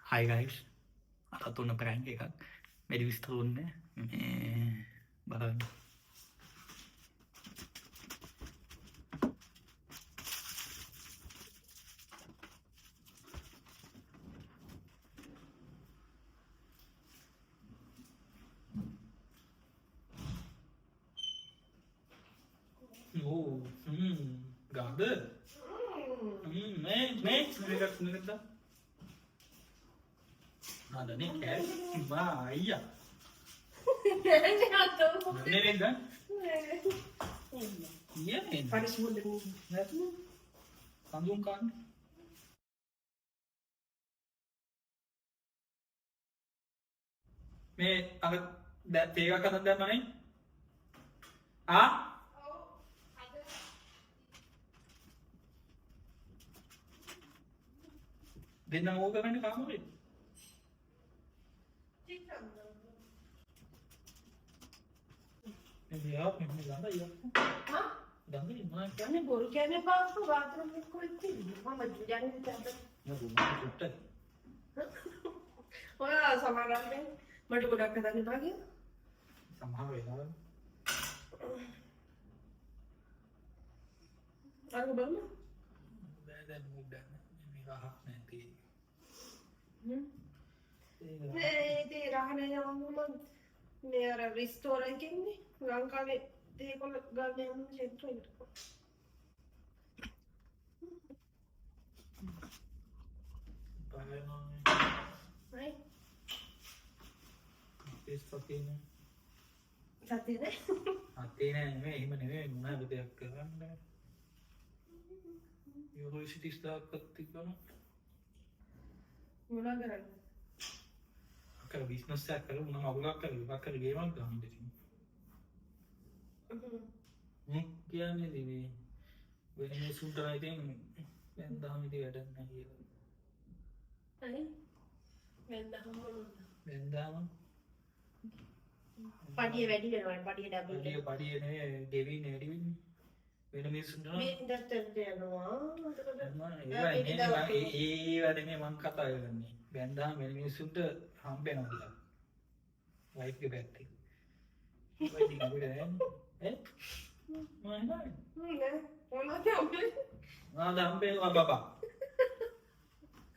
Hi guys. අදත් ඔන්න ප්‍රැන්ක් එකක්. වැඩි විස්තර ඕනේ නෑ. මේ බලන්න. ඕ ගඳ. මේ මේ මේකත් මේකත් දා. හදනේ කෑ මා අයියා. දන්නේ නේද? කියන්නේ නැතුව සඳුන් කන්නේ. මේ අර දැන් තේ එකක් හදන්න දැම්මා නේ? ආ? දෙන්නම ඕක කරන්නේ කාමරේ. මේ දිහා මේ ගඳ අයියා. ගඳ මොනවද කියන්නේ? අනේ බොරු කියන්න එපා අප්පා, බාත්රූම් එක කොහෙද තියෙන්නේ? මම යන්නේ නැත. නෑ බොරු චුට්ටයි. ඔයා සමහරවෙන් මට ගොඩක් හදන්න එපා කියලා. සමහර වෙලාවල් අරක බලමු. බෑ දැන් මූඩ් එක නෑ. මේ රහක් නෑ තියෙන්නේ. ඒක මේ ඉතින් රහ නෑ යමු. මං මේ අර රිස්ටෝරන්ට් එකේ ඉන්නේ ලංකාවේ තේකොළ ගන්න යමු චෙක් එකට. බයනවා. හරි. අපේ සතියේ නෑ. සතියේ නෑ. සතියේ නෑ නෙමෙයි, එහෙම නෙමෙයි, මොන හරි දෙයක් කරන්න බෑ. යුරෝ 30000ක්වත් තිබ්බම මොනවා කරන්නේ? අර බිස්නස් එකක් කරමු නම් මගුලක් කරමු, මොකක් හරි ගේමක් ගහන්න ඉතින්. නේ කියන්නේ ඉතින් මේ වෙන මිනිස්සුන්ට නම් ඉතින් වැන්දාම ඉතින් වැඩක් නෑ කියලා. හරි. වෙන්දහම මොනවද? වැන්දාම පඩිය වැඩි වෙනවා, පඩිය ඩබල්. පඩිය පඩිය නෙවෙයි, ගෙවින්නේ වැඩි වෙන්නේ. වෙන මිනිස්සුන්ට නම් මේ ඉන්ඩස්ට්‍රියට යනවා. එතකොට ඒවා නෙමෙයි මං ඒ ඒවා නෙමෙයි මං කතා කරන්නේ. වැන්දාම වෙන මිනිස්සුන්ට හම්බෙනවා ටිකක්. වයිෆ් ගේ පැත්තෙන්. ඒවා ඉතින් අපිට නෑනේ. ඈ? මොනවද නෑ? නෑ, මොනවද හම්බෙන්නේ? මොනවද හම්බෙනවා බබා?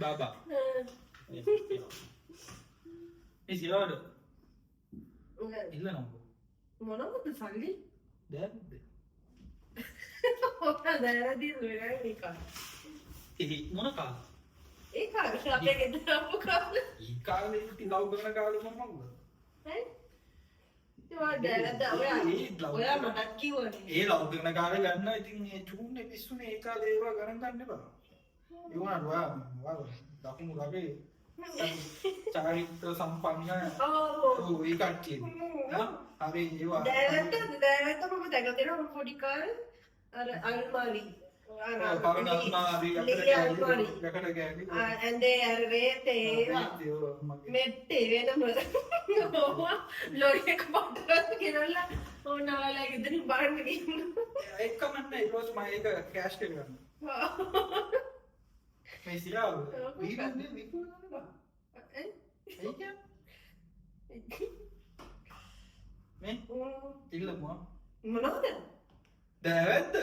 බබා. මේ සිරාවද? ඉල්ලනවද? මොනවද සල්ලි? දැන්ද? ඔයා දැරදී වෙනයි නිකන්. ඒ මොන කාලේ? ඒ කාලේ අපේ ගෙදර ආපු කාලේ. ඒ කාලේ ඉතින් ලව් කරන කාලේ මම මගුල. ඈ? ඉතින් ඔයා දැරද ඔයා ඔයා මටත් කිව්වනේ. ඒ ලව් කරන කාලේ ගන්න ඉතින් මේ චූන්නේ පිස්සුනේ ඒ කාලේ ඒවා ගණන් ගන්න එපා. ඒ වුණාට ඔයා ඔයා දකුණු රටේ චාරිත්‍ර සම්පන්න ඔව්. ඔව් ඒ කට්ටිය. හරි ඒවා දැරද්ද දැරද්ද මම දැකලා තියෙනවා පොඩි කාලේ අර අල්මාරි. අර පරණ අල්මාරි ලේ අල්මාරි. යකඩ කෑලි. ඇඳේ අර රේතේ ඒවා. මෙට්ටේ වෙනම ලොරි එක පටලලා ගෙනල්ලා ඕන ඔයාලා ගෙදරින් බාන්න ගිහින්. ඒකම නෑ, ඊට පස්සේ මම ඒක කෑෂ් කරගන්නවා. මේ සිරාව විකුණන්නේ විකුණන්න බා. ඈ? ඒ කියන්නේ මේ ඉල්ලමු. මොනවද? දැවැද්ද?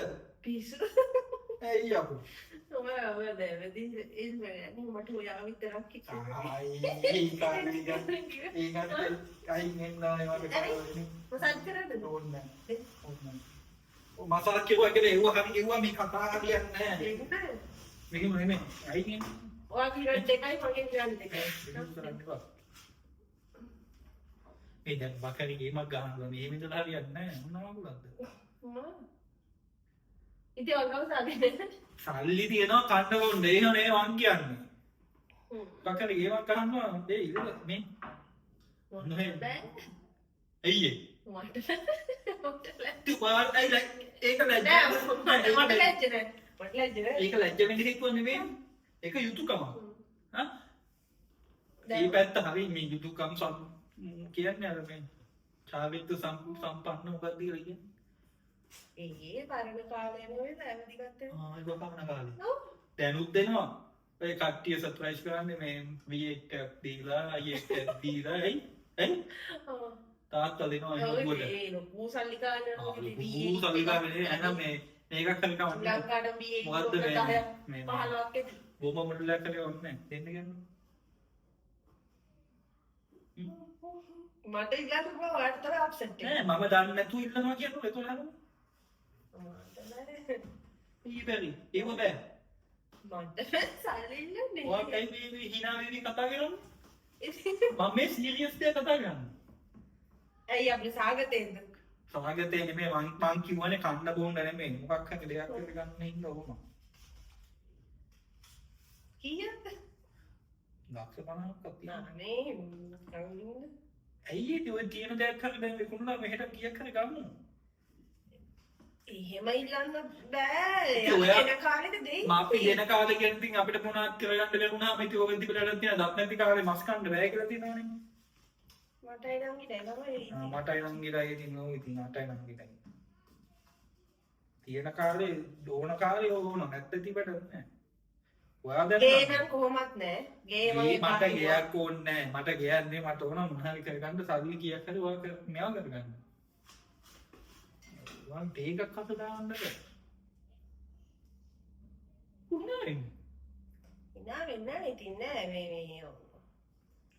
පිස්සු. ඇයි යකෝ? ඔයා ඔයා දැවැදි ඉන්නේ නේ, මට ඔයා විතරක් කිව්වා. ආයි ඒ කාලේ ඒ කාලේ අයින් වෙන්න ඕනේ මට කාලේ. මසාජ් කරන්නද? ඕනේ නෑ. ඕනේ නෑ. ඔව් මසාජ් කෙරුවා කියලා එව්වා හරි කෙරුවා මේ කතා හරියන්නේ නෑ. ඒක නෑ. මෙහෙම නෙමෙයි. අයින් වෙන්න. ඔයා කියන දෙකයි මගෙන් කියන්න දෙකයි. එහෙම කරන්න එපා. මේ දැන් බකරි ගේමක් ගහන්න ඕනේ. එහෙම ඉඳලා හරියන්නේ නෑ. මොන මගුලක්ද? මොනවද? ඉතින් ඔයාගව සල්ලි නෑ. සල්ලි තියෙනවා කන්න බොන්න. එහෙම නේ මං කියන්නේ. බකරි ගේමක් ගහනවා දෙයි ඉවර මේ. මට බෑ. ඇයි ඒ? මට මට ලැජ්ජ ඉතින් ඔයාලට ඇයි ඒක ලැජ්ජ නෑ, මට ලැජ්ජ නෑ. මට ලැජ්ජ නෑ. ඒක ලැජ්ජ වෙන්න හේතුවක් නෙමෙයි. ඒක යුතුයකමක්. හා? ඒ පැත්ත හරි මේ යුතුයකම් සම් කියන්නේ අර මේ චාරිත්‍ර සම්පන්න මොකක්ද කියලා කියන්නේ? ඒ පරණ කාලේ නෙවෙයි දැවදි ගත්තේ. ආ ඒක පරණ කාලේ. ඔව්. දැනුත් දෙනවා. ඔය කට්ටිය සර්ප්‍රයිස් කරන්නේ මේ V8 එකක් දීලා i8 එකක් දීලා ඇයි ඇයි තාත්තා දෙනවා එහෙම ලොකුවට. ඒ ලොකු සල්ලි ගන්න ලොකු සල්ලි ගන්න එහෙනම් මේ මේකක් හරි කමක් නෑ. ලංකාවට V8 මොකද්ද මේ මේ 15ක් ඇති. බොම්බ මොඩලයක් හරි ඕනේ නෑ. දෙන්න කියන්න. මට ඉල්ලන්න පුළුවන් ඔයාලට තමයි අප්සෙට් නෑ මම දන්නේ නැතුව ඉල්ලනවා කියන්නකො ඒක නෑ. මට නෑ. ඊ බැරි. ඒව බෑ. මට සල්ලි ඉල්ලන්නේ. ඔයා කයි මේ හිනා වෙවි කතා කරන්නේ? ඉතින් මම මේ සීරියස් දෙයක් කතා කරන්නේ. ඇයි අපි සාගතේද? සමාගතේ නෙමෙයි මං මං කිව්වනේ කන්න බොන්න නෙමෙයි මොකක් හරි දෙයක් කරගන්න ඉන්න ඕන. කීයද? ලක්ෂ 50ක් තියෙනවා. අනේ නිකන් ඇයි ඉතින් ඔය තියෙන දෙයක් හරි දැන් විකුණලා මෙහෙට කීයක් හරි ගමු. එහෙම ඉල්ලන්න බෑ. ඉතින් ඔයා- එන කාලෙක දෙයි. මම අපි දෙන කාලේ කියන්නේ ඉතින් අපිට මොනවත් කරගන්න බැරුණාම ඉතින් ඔක තිබිලා වැඩක් තියෙනවා. දත් නැති කාලේ මස් කන්න බෑ කියලා තියෙනවනේ. මටයි නම් ඉතින් තමයි. ආ, මටයි නංගිලයි ඉතින් ඔව් ඉතින් මටයි නංගිලයි. තියෙන කාලේ ඕන කාලේ ඕන නැත්නම් ඉතින් වැඩක් නෑ. ඔයා දැන් ගේ නම් කොහොමත් නෑ. ගේ මම ගේ මට ගෙයක් ඕනේ නෑ. මට ගෙයක් නේ මට ඕන මොන හරි කරගන්න සල්ලි කීයක් හරි ඔයා මෙයා කරගන්න. වන් තේ එකක් අත දාන්න බෑ. කොහොමද? හිනා වෙන්නේ නෑ ඉතින් නෑ මේ මේ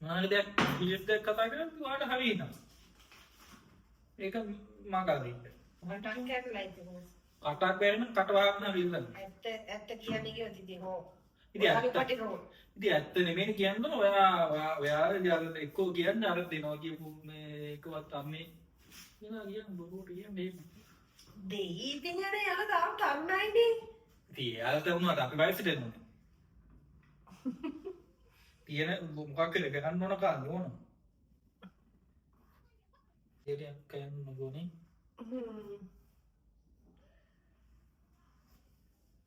මොන හරි දෙයක් සීරියස් දෙයක් කතා කරද්දි ඔයාට හරි හිනා. ඒක මග අරින්න. ඔයාට කටක් කැරලා ඉතින්. කටක් බැරි නම් කට වහන්න හරි ඉල්ලන්න. ඇත්ත ඇත්ත කියන්නේ කිව්වොත් ඉතින් හෝ. ඉතින් ඔයාගේ ඇත්ත පටි රෝ. ඉතින් ඇත්ත නෙමෙයි කියන්න ඕන. ඔයා ඔයා ඔයා ඉතින් අර එක්කෝ කියන්නේ අර දෙනවා කියපු මේ එකවත් අම්මේ කියලා කියන්න බොරුවට කියන්නේ එහෙම. දෙයි ඉතින් අර යාළ තාම තරුණයිනේ. ඉතින් එයාලට වුණාට අපි වයසට එනවනේ. තියෙන මොකක් හරි කරන්න ඕන කාලේ ඕන. දෙයක් කරන්න ඕනේ.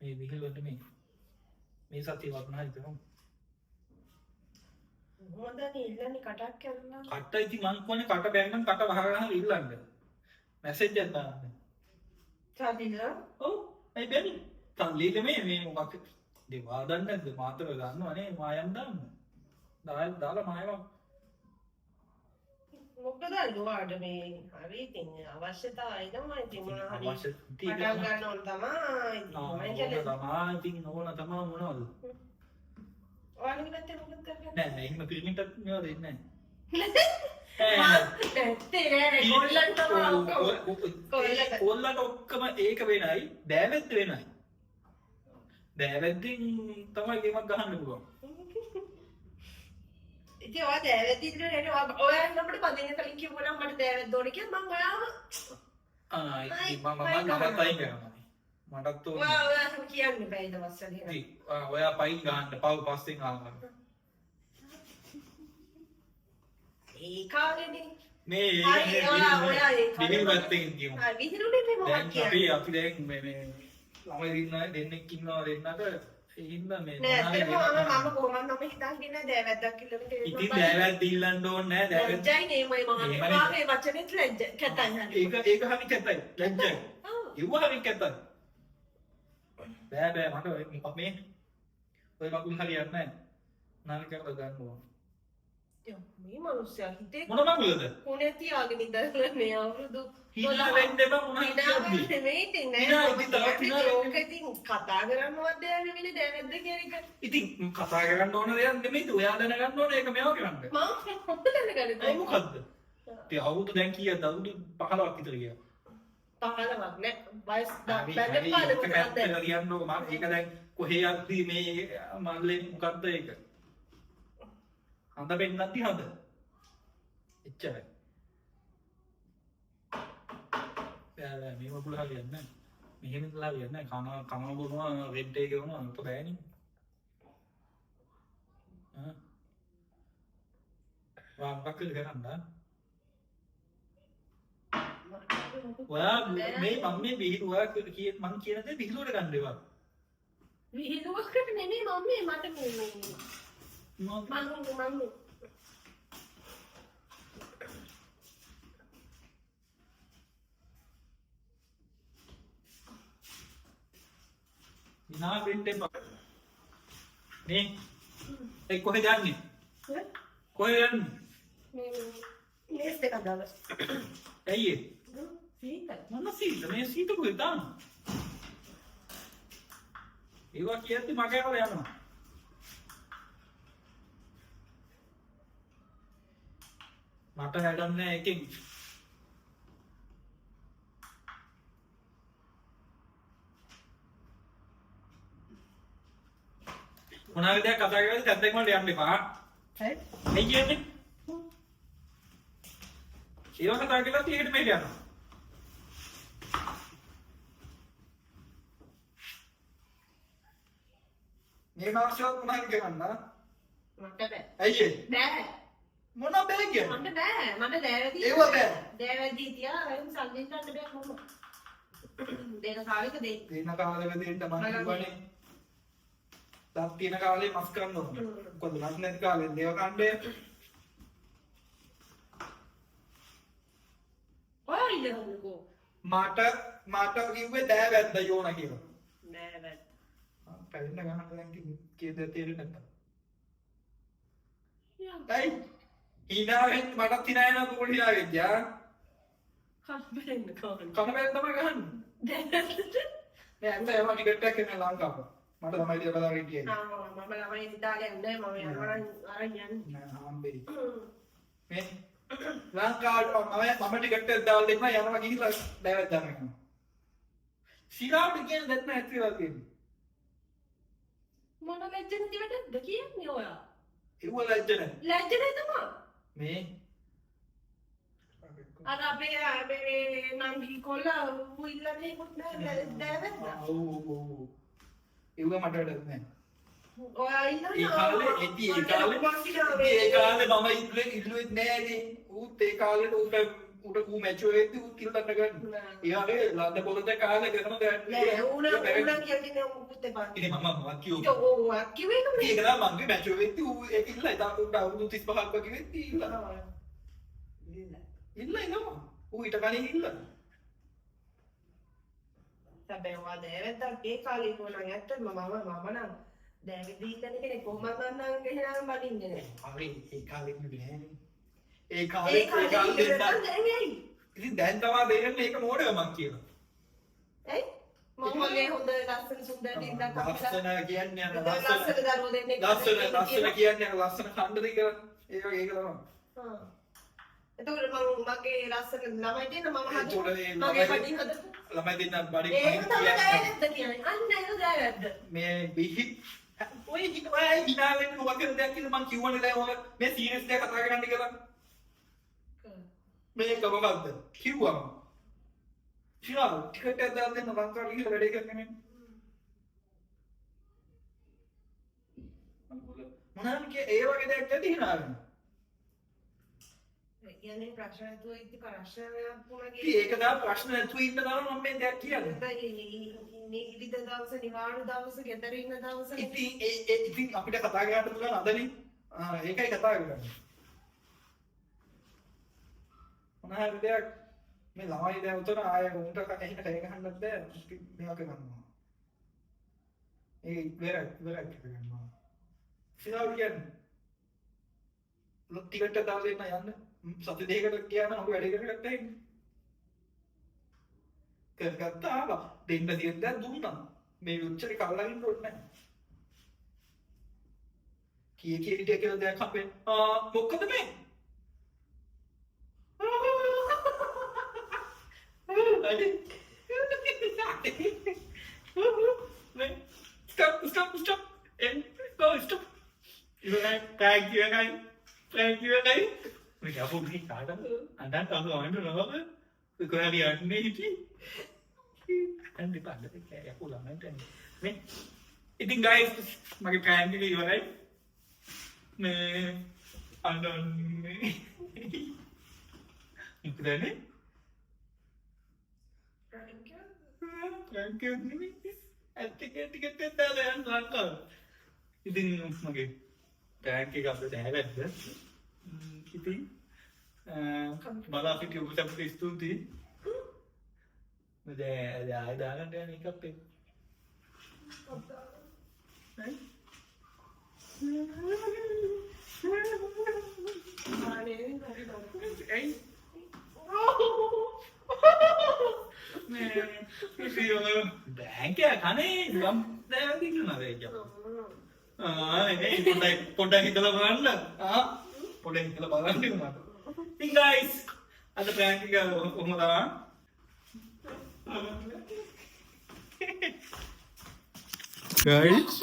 මේ විහිළුවට මේ මේ සතිය වත්නා හිතමු. කොහොමද ඉල්ලන්නේ කටක් කරලා? කට ඉතින් මං කියන්නේ කට බැන්නම් කට වහගෙන හරි ඉල්ලන්න. මැසේජ් එකක් දාන්න. සල්ලි ඔව් ඇයි බැරි? සල්ලි නෙමෙයි මේ මොකක් දේවා දන්නේ නැද්ද? මාතර දන්නවනේ මායම් දාන්න. දාලා මායම් මොකද ඔයාට මේ හරි ඉතින් අවශ්‍යතාව එනවා ඉතින් මොනවා හරි අවශ්‍ය පටන් ගන්න ඕන තමා ඉතින් ආ මම ඕන කියන්නේ තමා ඉතින් ඕන තමා මොනවද? ඔයාලගේ පැත්තේ මොකද කරගන්නේ? නෑ නෑ එහෙම පිරිමින්ටත් මේවා දෙන්නේ නෑ. නැත්තේ නෑ නෑ කොල්ලන් තමා ඔක්කොම. කොල්ලට. කොල්ලන්ට ඔක්කොම ඒක වෙනයි දෑවැද්ද වෙනයි. දෑවැද්දෙන් තමයි ගේමක් ගහන්න පුළුවන්. ඉතින් ඔයා දෑවැද්ද ඉල්ලුවේ නෑනේ. ඔයා අපිට පදින්න කලින් කිව්වා නම් මට දෑවැද්ද ඕනේ කියලා මං ඔයාව ආ ඉතින් මම මයි මම මටත් අයින් කරනවා. මටත් ඕනේ. ඔයා ඔයා එහෙම කියන්න බෑ ඒ දවස්වල එහෙම. ඉතින් ඔයා පයින් ගහන්න පව් පස්සෙන් ආවා. ඒ කාලේනේ. මේ හරි, ඔයා ඔයා ඒ කාලේ විහිළු පැත්තකින් කියමු. ආ විහිළුනේ මේ මොකක් දැන් අපි කියන්නේ? අපි දැන් මේ මේ ළමයි දෙන්න දෙන්නෙක් ඉන්නවා දෙන්නට ඒ හින්දා මේ නෑ මොනවා හරි ඇත්තටම මම දෙන්න. මම කොහොමද මම හිතන් ඉන්නේ දෑවැද්දක් ඉල්ලන කෙනෙක් ඉතින් දෑවැද්ද ඉල්ලන්න ඕනේ නෑ දෑවැද්ද. ලැජ්ජයි නේ මම මම එහෙමනේ. මේ වචනේත් ලැජ්ජ කැතයි හරි. ඒක ඒක හරි කැතයි. ලැජ්ජයි. ඔව්. ඉව්ව හරි කැතයි. බෑ බෑ මට ඔය මේ ඔය මගුල් හරියන්නේ නෑ. නාන කරලා ගන්න ඕන. මේ මනුස්සයා හිතේ මොන මගුලද? කුණේ තියාගෙන ඉඳලා මේ අවුරුදු හිනා වෙන්න එපා මොන හරි හිනා කියද්දි. වෙන්න නෙමෙයි ඉතින් නෑ. හිනා ඉතින් තවත් හිනා වෙන්න. ඕක ඉතින් කතා කරන්නවත් දෙයක් නෙමෙයි දෑවැද්ද කියන එක. ඉතින් කතා කරන්න ඕන දෙයක් නෙමෙයි ඉතින් ඔයා දැනගන්න ඕන ඒක මේවා කරන්න. මම කොහොමද දැනගන්නේ? ඇයි මොකද්ද? ඉතින් අවුරුදු දැන් කීයද? අවුරුදු 15ක් විතර ගියා. 15ක් නෑ. වයස් හරි, බැලන් හරි, පාලක ඒක පැත්තට ලියන්නකෝ මම ඒක දැන් කොහේ යද්දි මේ මල්ලේ මොකද්ද ඒක? හඳ පෙන්නද්දි හඳ. එච්චරයි. බෑ බෑ මේ මගුල හරියන්නේ නෑ. මෙහෙම ඉඳලා හරියන්නේ නෑ. කන කන බොනවා රෙඩ් එක වුණා අත බෑනේ. ආ වා මොකක්ද කරන්න? ඔයා මේ මම මේ විහිළු ඔයා මං කියන දේ විහිළුවට ගන්න එපා. විහිළුවකට නෙමෙයි මම මේ මට මේ මම මං මං හිනා වෙන්න එපා. නේ ඒ කොහෙද යන්නේ? කොහෙද යන්නේ? මේ ලේස් දෙකක් දාලා. ඇයි ඒ? සීත. මොන සීත? මේ සීත කොහෙද දාන්නේ? ඒවා කියද්දි මගේ කල යනවා. මට වැඩක් නෑ එකෙන්. මොන හරි දෙයක් කතා කරද්දි තැන් වලට යන්න එපා. හරි. ඇයි කියන්නේ? ඒවා කතා කරලා තියෙකට මෙහෙට යනවා. මේ මාසෙවත් මොන හරි කරන්න. මට බෑ. ඇයි ඒ? බෑ. මොන බෑ කියන්නේ? මට බෑ. මට දෑවැදි. ඒව බෑ. දෑවැදි තියා වෙන සල්ලි ගන්න බෑ මම. දෙන කාලෙක දෙන්න. දෙන කාලෙක දෙන්න මං කිව්වනේ. දත් තියෙන කාලේ මස් කන්න ඕන. මොකද මස් නැති කාලේ දේව කණ්ඩේ. ඔයා ඉල්ලගන්නකෝ. මට මට කිව්වේ දෑවැද්ද යෝන කියලා. දෑවැද්ද. පැන්න ගහන්න දැන් කීයද තේරෙන්නේ නැත්තම්. යා. ඇයි? hina වෙන්න මටත් hina එනවා කොහොමද hina වෙන්නේ ආ? කන බැන්න කවන්න. කන බැන්න තමයි ගහන්නේ. දෑවැද්ද. නෑ ඇත්ත ඒවා ටිකට් එකක් එන්නේ ලංකාවට. මට තමයි ඉතින් බලාගෙන හිටියේ. ආ මම ළමයි නිදාගෙන ඉන්නේ මම යනවා නම් අරන් යන්නේ. නෑ හම්බෙයි. මේ ලංකාවට මම ටිකට් එකක් දාලා දෙන්න යනවා ගිහිල්ලා දෑවැද්ද දාන්න යනවා. සිරාවට කියන දෙයක් නෑ ඇත්ත වෙලා තියෙන්නේ. මොන ලැජ්ජ නැති වැඩක්ද කියන්නේ ඔයා? ඒව ලැජ්ජ නෑ. ලැජ්ජ නෑ තමා. මේ අර අපේ මේ නංගි කොල්ලා ඌ ඉල්ලන්නේ මොකද නෑ දෑවැද්ද. ඔව් ඔව් ඔව්. ඒව මට වැඩක් නෑ. ඔයා ඉල්ලන්නේ ඒ කාලේ ඉතින් ඒ කාලේ ඒ කාලේ මම ඉල්ලුවෙත් නෑනේ. ඌත් ඒ කාලේට ඌට ඌට ඌ මැචුවර් වෙද්දි ඌත් ඉල්ලන්න ගන්න. ඒ වගේ ලද්ද පොළොත කාලේ කරන දෙයක් නෑ ඌ නම් ඌ නම් කියන්නේ ඌත් එපා. ඉතින් මම මම කිව්වා. ඉතින් ඔව් ඔයා කිව්වේ ඒක ඒක තමයි මං කිව්වේ මැචුවර් වෙද්දි ඌ ඒක ඉල්ලයි. තාම ඌට අවුරුදු 35ක් වගේ වෙද්දි ඉල්ලනවා. ඉල්ලයි නම. ඌ ඊට කලින් ඉල්ලන. හැබැයි ඔයා දෑවැද්දක් ඒ කාලේ ඉන්නවා නම් ඇත්තටම මම මම නම් දෑවැද්ද ඉල්ලන කෙනෙක් කොහොමද මං නම් එහෙනම් බනින්නේ නෑ. හරි ඒ කාලේ ඉන්නේ නෑනේ. ඒ කාලේ ඒ කාලේ ඉල්ලන නම් දැන් ඇයි? ඉතින් දැන් තමයි තේරෙන්නේ ඒක මෝඩකමක් කියලා. ඇයි? මම වගේ හොඳ ලස්සන සුන්දර දෙන්නක් ලස්සන කියන්නේ අර ලස්සන දරුවෝ දෙන්නෙක් ලස්සන ලස්සන කියන්නේ අර ලස්සන කණ්ඩද කියලා. ඒ වගේ ඒක තමයි. ආ. එතකොට මම මගේ ලස්සන ළමයි දෙන්න මම එතකොට ඒ මගේ ළමයි- බඩින් හදපු ළමයි දෙන්න බඩින් ඒක තමයි දෑවැද්ද කියන්නේ. අන්න ඒක දෑවැද්ද. මේ බිහි ඔය හිත ඔය හිනා වෙන්න මොකක් හරි දෙයක් කියලා මං කිව්වනේ දැන් ඔය මේ සීරියස් දෙයක් කතා කරන්න කියලා. මේක මොකද්ද? කිව්වම. ශිරා ටිකට් එකක් දාලා දෙන්න ලංකාවට ගිහලා වැඩේ කරන්න නෙමෙයි. මොනවාම කිය ඒ වගේ දෙයක් නැති හිනා වෙන්න. ඒ කියන්නේ ප්‍රශ්න නැතුව ඉති ප්‍රශ්නයක් වුණා ඉතින් ඒක තමයි ප්‍රශ්න නැතුව ඉන්න තරම් මම මේ දෙයක් කියන්නේ. මේ ඉරිද දවස නිවාඩු දවස ගෙදර ඉන්න දවස ඉතින් ඒ ඒ ඉතින් අපිට කතා කරන්න පුළුවන් අදනේ. ආ ඒකයි කතා කරන්නේ. මොන හරි දෙයක් මේ ළමයි දැන් උතන ආය උන්ට එහෙම කෑ ගහන්නත් බෑ. ඉතින් මේවා කරනවා. ඒ ඉවරක් ඉවරක් කරගන්නවා. සිනාව කියන්නේ ටිකට් එක දාලා දෙන්න යන්න. සති දෙකකට ගියා නම් ඔබ වැඩේ කරගත්තා ඉන්නේ. කරගත්තා ආවා. දෙන්න තියෙන දේ දුන්නා. මේ උච්චරේ කල්ලාගෙන ඉන්න ඕනේ නැහැ. කී කී හිටිය කියලා දෙයක් හම්බෙන්නේ. ආ මොකද මේ? අනේ. මේ stop stop stop. And go stop. ඉවරයි thank you එකයි. Thank you එකයි. මේ අපෝ මේ කාටද? අඬන්න අහු අඬනවා. කොහේ හරි යන්නේ හිටියේ. අන්න එපා අඬන්න යකෝ ළමයින්ට මේ ඉතින් ගයිස් මගේ ප්‍රෑන්ක් එක ඉවරයි. මේ අඬන්නේ මොකදනේ? ප්‍රෑන්ක් එක නෙමෙයි. ඇත්ත ටිකට් එකක් දාලා යන්න ලංකාව. ඉතින් මගේ ප්‍රෑන්ක් එක අපිට ඇහැවැද්ද? ඉතින් බලා සිටි ඔබ සැමට ස්තුතියි. දැන් ආයෙ දාගන්න යන එකක් එක්ක. ඈ? ප්‍රැංක් එකක් අනේ මම දැන් දිනුනා ඒක. ආ නේ පොඩ්ඩක් පොඩ්ඩක් හිතලා බලන්න. ආ පොඩ්ඩක් හිතලා බලන්න මට. ඉතින් ගයිස් අද ප්‍රැංක් එක ඔහොම තමයි. ගයිස්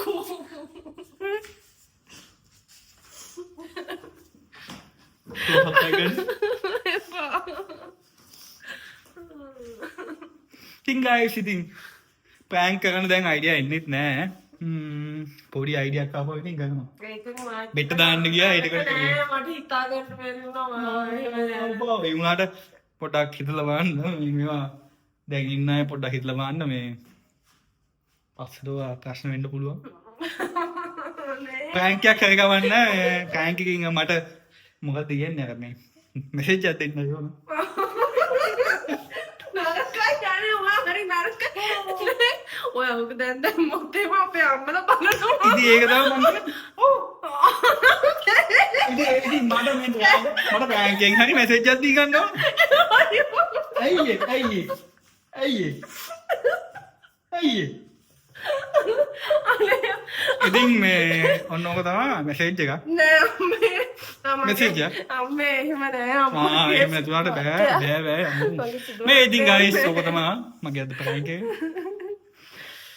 ඉතින් ගයිස් ඉතින් ප්‍රැංක් කරන්න දැන් අයිඩියා එන්නෙත් නෑ. පොඩි අයිඩියක් ආපුවා ඉතින් කරනවා. බෙට්ට දාන්න ගියා ඊට නෑ මට හිතා ගන්න බැරි වුණා මම එහෙම නෑ. ඔව් ඒ වුණාට පොඩ්ඩක් හිතලා බලන්න මේ මේවා දැන් ඉන්න අය පොඩ්ඩක් හිතලා බලන්න මේ පස්සට ඔයා ප්‍රශ්න වෙන්න පුළුවන්. නෑ. ප්‍රැංක් එකක් හරි කමක් නෑ. ප්‍රැංක් එකකින් මට මොකක්ද කියන්නේ අර මේ මෙසේජ් එකක් දෙන්න ඕන. නරකයි අනේ ඔයා හරි නරකයි. ඔයා ඔක දැන් දැම්මොත් එහෙම අපේ අම්මලා බලනවා. ඉතින් ඒක තමයි මම කියන්නේ. ඔව්. ඉතින් ඉතින් මට මේ මට ප්‍රැංක් එකෙන් හරි මෙසේජ් එකක් දී ගන්න ඕන. ඇයි ඒ? ඇයි ඒ? ඇයි ඒ? ඇයි ඒ? අනේ ඉතින් මේ ඔන්න ඕක තමයි මෙසේජ් එක. නෑ අම්මේ. මෙසේජ් එක? අම්මේ එහෙම නෑ ආ අම්මා. එහෙම නැතුණාට බෑ බෑ බෑ. මගේ සුදු මේ ඉතින් ගයිස් ඕක තමයි මගේ අද ප්‍රැංක් එක.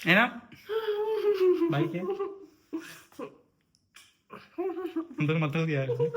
එහෙනම් බයි කියන්න. හොඳට මතක තියාගන්න.